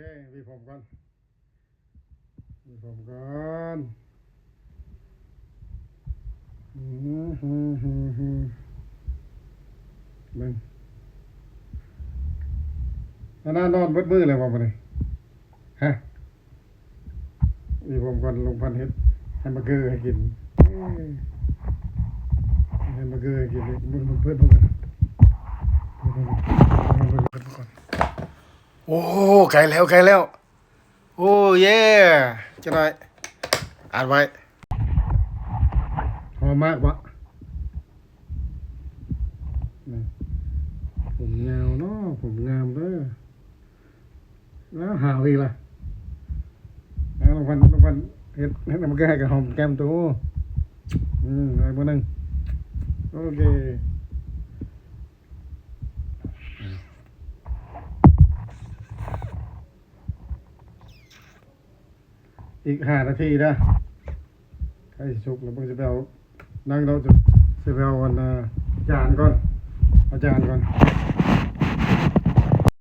ເອີ ຫວີຜົມກ່ອນ ຫວີຜົມກ່ອນ ອືມ ຫື ຫື ຫື ເບິ່ງ ອັນນັ້ນນອນເບິດມື້ແລ້ວບໍ່ມື້ນີ້ ຮະ? ອີ່ ຜົມກ່ອນ ລຸງພັນເຮັດແຮມເບີເກີໃຫ້ກິນ ເອີ ແຮມເບີເກີໃຫ້ກິນ ເບິ່ງ ເບິ່ງ ເປີດເບິ່ງກ່ອນ ເປີດເບິ່ງກ່ອນ ເປີດເບິ່ງກ່ອນ ໂອ້ ໃກ້ແລ້ວ ໃກ້ແລ້ວ ໂອ້ ເຢ້ ຈັກໜ້ອຍ ອັດໄວ້ ຫອມມາກບໍ່? ຜົມຍາວເນາະ ຜົມງາມເດີ. ແລ້ວຫາວອີກລະ ແລ້ວ ລຸງພັນ ລຸງພັນເຮັດ ເຮັດແຮມເບີເກີໃຫ້ກະຫອມແກ້ມໂຕ ອືມ ເອົາອີກມື້ໜຶ່ງ ໂອເຄ ອີກຫ້ານາທີເດີ ໃກ້ຊິສຸກແລ້ວ ເບິ່ງຊິໄປເອົາ ນັ່ງເນາະ ຊິໄປເອົາອັນ ອ່າ ຈານກ່ອນ ເອົາຈານກ່ອນ.